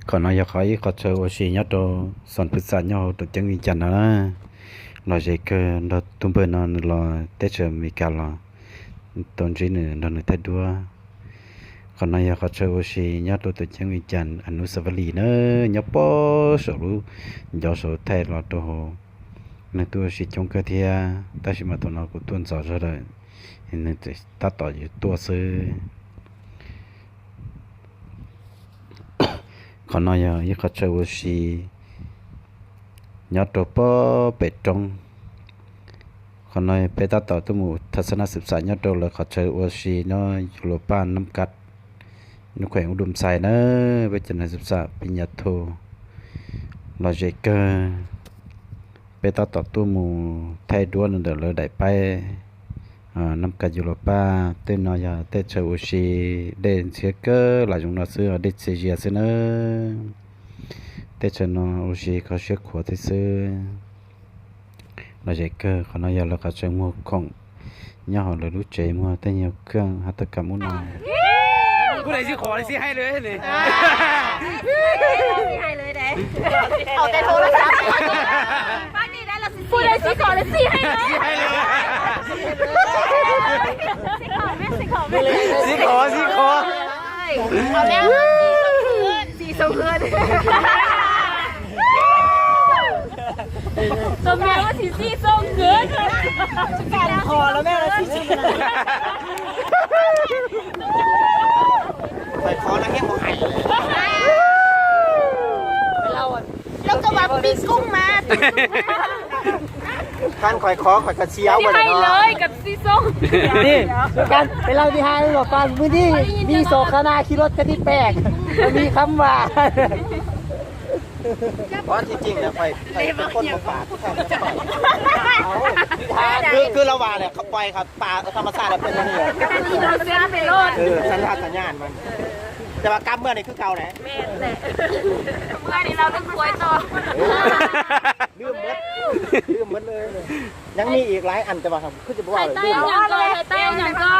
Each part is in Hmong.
Qhov no yog qhov ib qhov chaw ua si nyob rau xoom phwv xam nyob hauv tuam ceeb Vias Cas no na. Lom zem kawg, nrog tus npawg no nws los teb chaws Amelikas los tau ntsib nws nrog nws thaij duab. Qhov no yog qhov chaw ua si nyob rau tuam ceeb Vias Cas Anusavali na, nyob pob saum lub ncov saum thaij los rau hauv. Nws tuaj ua si coob kawg thiab, tab sis mas thaum no kuv tuaj ntxov zog lawm, nws tab tom yuav tuaj xwb. Qhov no yog ib qhov chaw ua si nyob rau pob pem roob. Qhov no peb tab tom tuaj mus thas xab naj xwm xam nyob rau lawv qhov chaw ua si nyob Yus Los Paj Nab Kas, nub khueem Ub Dum Xais na, peb cov neeg xwm xam pib nyas thu lom zem kawg. Peb tab tom tuaj mus thaij duab ntawm lawv daim paib Nab Kas Yus Los Paj. Tej no yog tej chaw ua si, dej ntxhiab kawg, lam zoov no xwb, dej txias zias xwb na. Tej chaw no ua si kho siab khuav thiab xwb. Lom zem kawg, qhov no yog lawv qhov chaw muag khoom, nyob hauv lawv lub tsev muag tej nyuag khaj has tau kam ub no. Xib khov, xib khov. Tus me ua tsis txij xoo nkawd. Kho los me ua tsis txij. Kho no hiab mus hais. Los koj mas pis koob mas. Kan khoj khov khoj ka tsiav ไม่ให้เลยกับซีส้ม นี่ กันไปเล่าที่ห้างหรอฟังมื้อนี้มีโสมคณาขี่รถคันที่แปลกมันมีคำว่า เพราะที่จริงนะคอยคอยเป็นคนมาฝากทุกท่านนะคอยเอาคือคือเราว่าแหละเขาปล่อยครับป่าธรรมชาติเราเป็นอย่างนี้ เส้นไปโลด เออสัญชาตญาณมัน แต่ว่ากลับเมืองนี่คือเก่าแหละ แม่นแหละ เมื่อนี้เราต้องควยต่อ ลืมหมดลืมหมดเลย ยังมีอีกหลายอันแต่ว่าคือจะบอกว่าลืม ไข่เต้าอย่างก็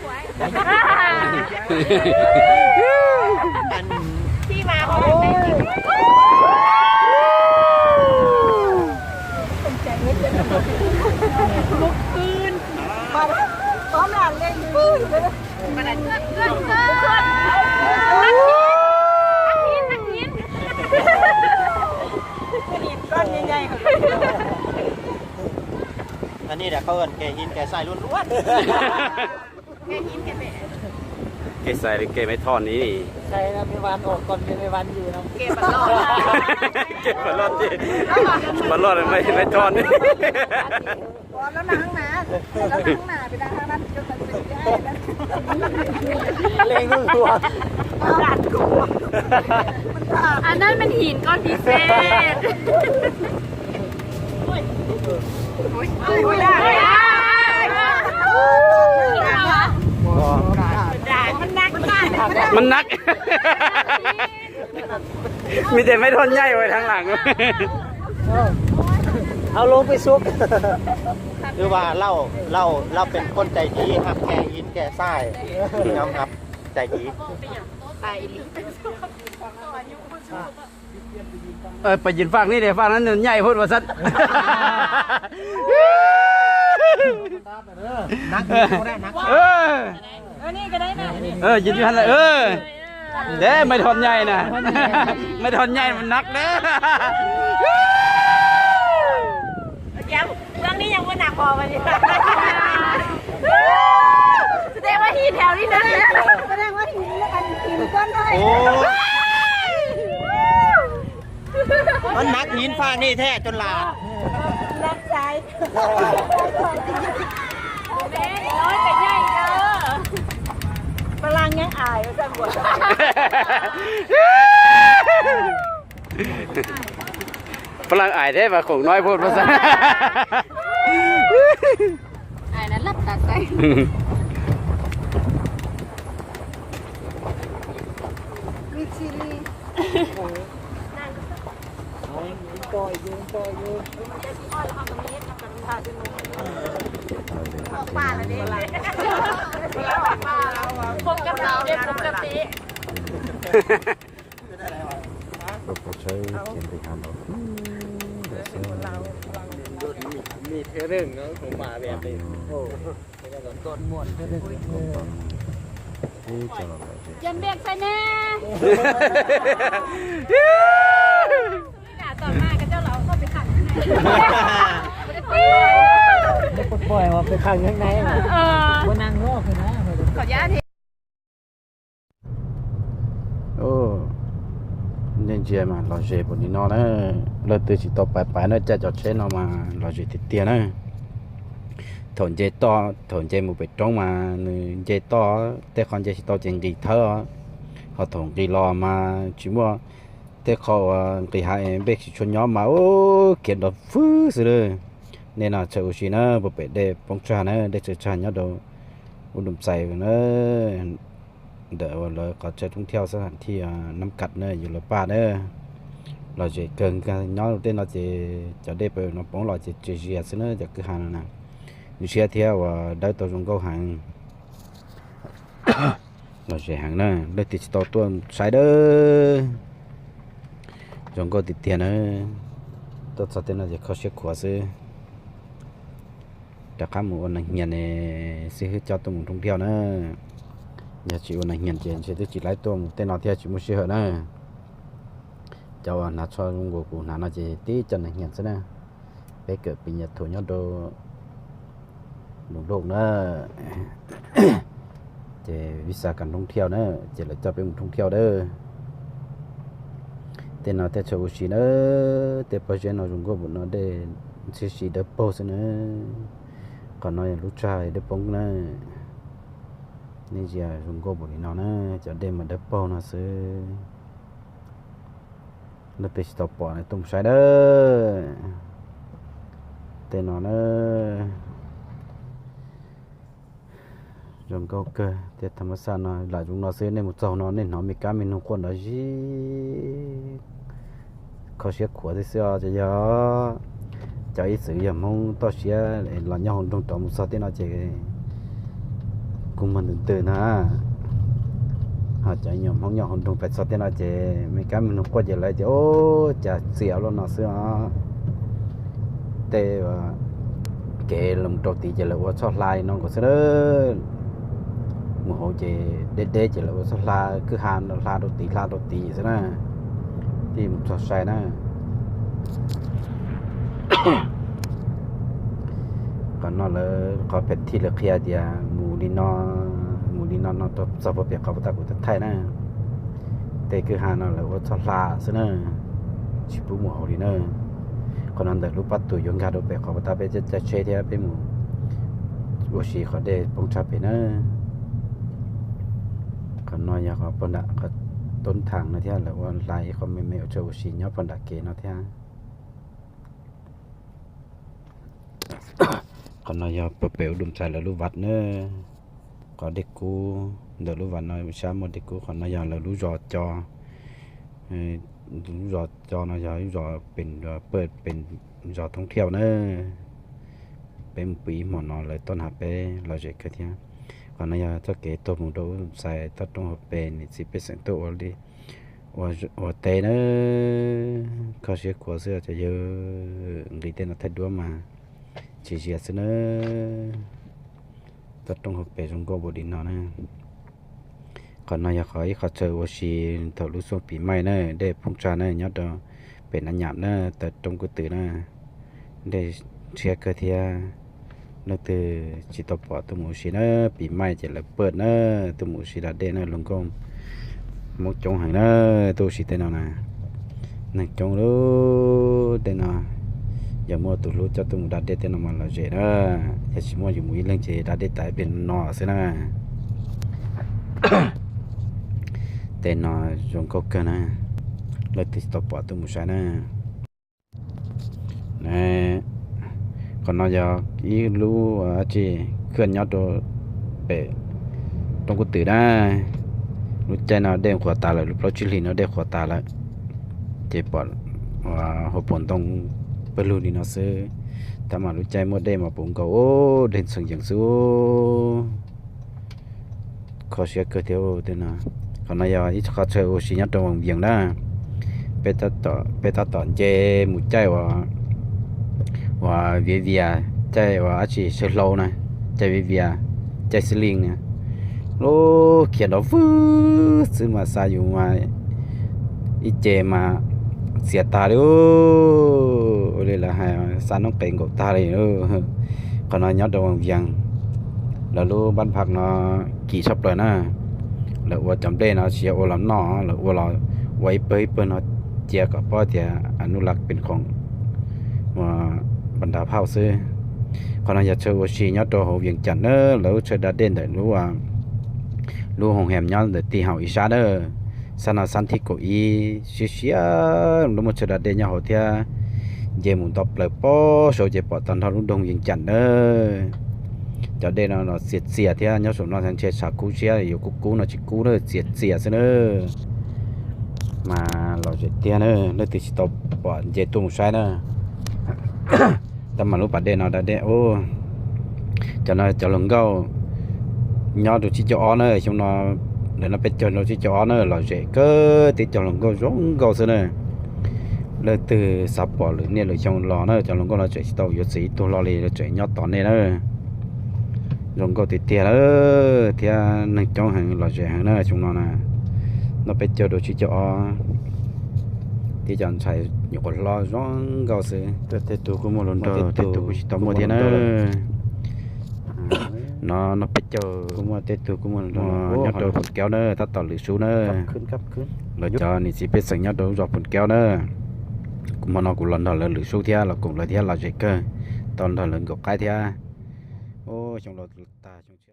ไข่เต้าอย่างก็ อันที่มาของไข่เต้า ลุกขึ้น พร้อมหลานเล่นปืน ก้อนใหญ่ๆ อันนี้แหละเขาเอิ้นแก่หินแก่ทรายล้วนๆ แก่หินแก่แหม แก่ทรายหรือแก่ไม้ท่อนนี่ ใช่นะ ไม่วานออกก่อน ไม่วานอยู่นะ แก่ปลาลอด แก่ปลาลอดที่ ปลาลอดไม่ ไม้ท่อนนี่ อ๋อ แล้วนางหนา แล้วนางหนาไปดังทางนั้น จนมันเป็นที่ไอ้นั่น เล่งตัว อันนั้นมันหินก้อนพิเศษ มันหนัก มันหนัก มีแต่ไม้ท่อนใหญ่ไว้ทางหลัง เอาลงไปซุก คือว่าเราเราเราเป็นคนใจดีครับ แก่หินแก่ทรายยอมรับใจดี เออ ไปยืนฝั่งนี้เดี๋ยวฝั่งนั้นมันใหญ่โพดว่าซั่น หนัก เออ เออ นี่ก็ได้นะ เออ ยืนอยู่หั่นแหละ เออ เด้ ไม้ท่อนใหญ่นะ ไม้ท่อนใหญ่มันหนักเด้อ เดี๋ยว เรื่องนี้ยังว่าหนักพอกันอยู่ แสดงว่าหินแถวนี้นะ แสดงว่าหินอันหินก้อนเท่าไหร่ โอ้ มันหนักหินฟากนี่แท้จนหลาด หนักใจ น้อยแต่ใหญ่เด้อ ฝรั่งยังอายว่าซั่นบ่ ฝรั่งอายแท้ว่าของน้อยโพดว่าซั่น อายนั้นหลับตาใส่ มีชิลลี่ ต่อยอยู่ต่อยอยู่ ปกติเด้ ปกติ Rau pov tshawb ces nqis hav los xwb. Ib co los lawm ces Ntsia ntsia mas lom zem npaum li no na, leej twg tsis tau pais pais na, caij cov tsheb no mas lom zem tiag tiag na. Thaum nce toj, thaum nce mus pem roob mas nws nce toj, tej qho nce tsis tau ces nqis thawb, ho thaum nqis los mas tsis muaj tej qho uas nqis hav, npej tsis tshua nyob mas ub khiav nrov fwb xwb lawm. Nej no tshawb ua si na, puag pem dej poob tsag na, dej tsaws tsag nyob rau ub Dum Xais na. Ntawm uas lawv qhov chaw thoob thiauj xab ham thij Nab Kam na, yus lawv paj na. Lom zem kawg nkaus, nyob tej no ces cov dej pem no poob los ces tsis zias xwb na, cov kwj ha no na. Ntshiab thiab uas dawb tau zoo nkauj heev. Lom zem heev na, leej twg tsis tau tuaj saib dawb. Zoo nkauj tiag tiag na. Tuaj txog tej no ces kho siab khuav xwb. Rov qab mus ua nas hnias ne, xib hwb coj tuaj mus thoob thiauj na. Yog tsis ua nas hnias ces ntshe twb tsis laib tuaj mus tej no thiab, tsis muaj sij hawm na. Cov uas hnav tsho zoo nkaus kuv hnav no ces tib co nas hnias xwb na. Peb kawm pis nyas thuam nyob rau Lus Loj na, ces vij xa kam thoob thiauj na, ces lawv coj peb mus thoob thiauj dawb. Tej no tej tshawb ua si na, tej pob zeb no zoo nkauj npaum no dej ntxhib si dawb paug xwb na. Qhov no yog lub tsag dej poob na. Nej ntsia zoo nkauj npaum li no na, cov dej mas dawb paug no xwb. Leej twg tsis tau pom no tuaj mus saib dawb. Tej no na, zoo nkauj kawg thiab. Tham mas xaj no lam zoo no xwb, nej mus txog no nej hnov me kab me noog quaj nrov zib, kho siab khuav xwb xwb os. Ces yog cov ib txwm yog Hmoob toj siab los nyob hauv nroog rov mus txog tej no ces kuj muag ntws ntws na. Ho cov nyuam Hmoob nyob hauv nroog pais txog tej no ces me kab me noog quaj ces lawv tias ub cas txias luaj no xwb os. Tej kev los rau tid ces lawv ua txoj hla li no nkaus xwb na. Mus hauv ces deb deb ces lawv ua txoj hla kwj ha, hla rau tid hla rau tid xwb na. Thiaj mus txog sai na. Qhov no lawv qhov phem thij lawv qhia tias mus li no, mus li no no txog puag pem qhov puag ta kuv thaij na. Tej kwj ha no lawv ua txoj hla xwb na, tsis pub mus hauv li na. Qhov no ntawm lub pab tus yuav nkag rau pem qhov puag ta peb caij tsheb thiab peb mus ua si qhov dej poob tshaj pem na. Qhov no yog qhov puag nram qhov tub thaj no thiab, lawv ua hla ib qho me me ua tshawb ua si nyob puag nram kev no thiab. Qhov no yog puag pem ub Dum Xais lawv lub vaj na. Qhov dej kub ntawm lub vaj no sab muaj dej kub, qhov no yog lawv lub zos co, lub zos co no yog lub zos pem, pem zos thoob thiauj na. Peb mus pw ib hmo no lawv tuaj nrog peb lom zem kawg thiab. Qhov no yog txoj kev tuaj mus rau ub Dum Xais toj roob hauv pes, niam txiv pej xeem tuaj ua teb na. Kho siab khuav xwb cov yawg, nqis tej no thaij duab mas tsis zias xwb na. Toj roob hauv pes zoo nkauj npaum li no na. Qhov no yog qhov ib qho chaw ua si thaum lub xyoo pis maij na, dej poob tsag na, nyob rau pem Nab Nyam na, taw roob Kub Twm na. Dej ntshiab kawg thiab. Leej twg tsis tau pom tuaj mus ua si na, pis maij ces lawv paj na, tuaj mus ua si da dej na, luag nkauj Hmoob coob heev na, tuaj ua si tej no na. Neeg coob lub tej no, yog muaj tus hlub coj tuaj mus da dej tej no mas lom zem na, yog tsis muaj yus mus ib leeg ces da dej tas ib pliag no xwb na. Tej no zoo nkauj kawg na, leej twg tsis tau pom tuaj mus saib na. Qhov no yog ib lub tsi khaj nyob rau pem roob Kub Twm na. Lub caij no dej qhuav tas lawm, lub plaub tsib hlis no dej qhuav tas lawm, ces pom hauv paus ntoo pawg lug li no xwb. Tab mas lub caij muaj dej mas puv nkaus, dej ntxhee yees xwb. Kho siab kawg thiab tej no. Qhov no yog ib qho chaw ua si nyob rau Vaj Vias na. Peb tab tom nce mus caij uas viav vias, caij uas dab tsi saw hlau na, caij viav vias, caij xib leej na. Lub khiav nrov vwg xwb mas xa yus mas ib ce mas txias tag li. Ua li lawv hais xa noob qes nkaum tag li. Qhov no nyob rau Vaj Vias, lawv lub npab phaj no kim tshaj plaws na. Lawv ua cov nplej no tsis yog ua los noj, lawv ua los ua ib pawg ib pawg no cia kom paub tias anub laj pes khoom ua npa nra phauj xwb. Qhov no yog chaw ua si nyob rau hauv Vias Cas na, lawv lub chaw da dej ntawm lub hoos hees nyob ntawm ti haum ib sab na. Sab no sab thib kaum ib siab siab, lub muaj chaw da dej nyob hauv thiab. Nce mus nto plaws pob saud ces pom tag nrho lub nroog Vias Cas na. Cov dej no los txias txias thiab, nyob saum no ntshe tshav kub siab yuav kub kub no tsis kub na, txias txias xwb na. Mas lom zem tiag na, leej twg tsis tau pom nce tuaj mus saib na. Tab mas lub pas dej no da dej, cov no cov hluas nkauj nyob rau tsib caug ob na, xyoo no lawv noj peb caug rau tsib caug ob na, lom zem kawg, tib cov hluas nkauj zoo nkauj xwb na. Leej twg xav pom lwm niaj lwm xyoo los na, cov hluas nkauj no tseem tsis tau yuav txiv ib tug hlo li, lawv tseem nyob tos nej na. Zoo nkauj tiag tiag lawm thiab neeg coob heev lom zem heev na xyoo no na. Noj peb caug rau tsib caug ob, tib cov ntxhais nyuam qhuav hlob zoo nkauj xwb. Tej tug kuj muaj hluas nraug, tej tug kuj tsis tau muaj thiab na. No noj peb caug, kuj muaj tej tug kuj muaj hluas nraug nyob rau Phoos Kaub na, tab tom lwm sub na. Lawv cov niam txiv pej xeem nyob rau lub zos Phoos Kaub na. Kuv hmo no kuv los nrog lawv lwm sub thiab, los koom lawv thiab, lom zem kawg, tau nrog lawv nkaum qaib thiab. Xyoo laus tag xyoo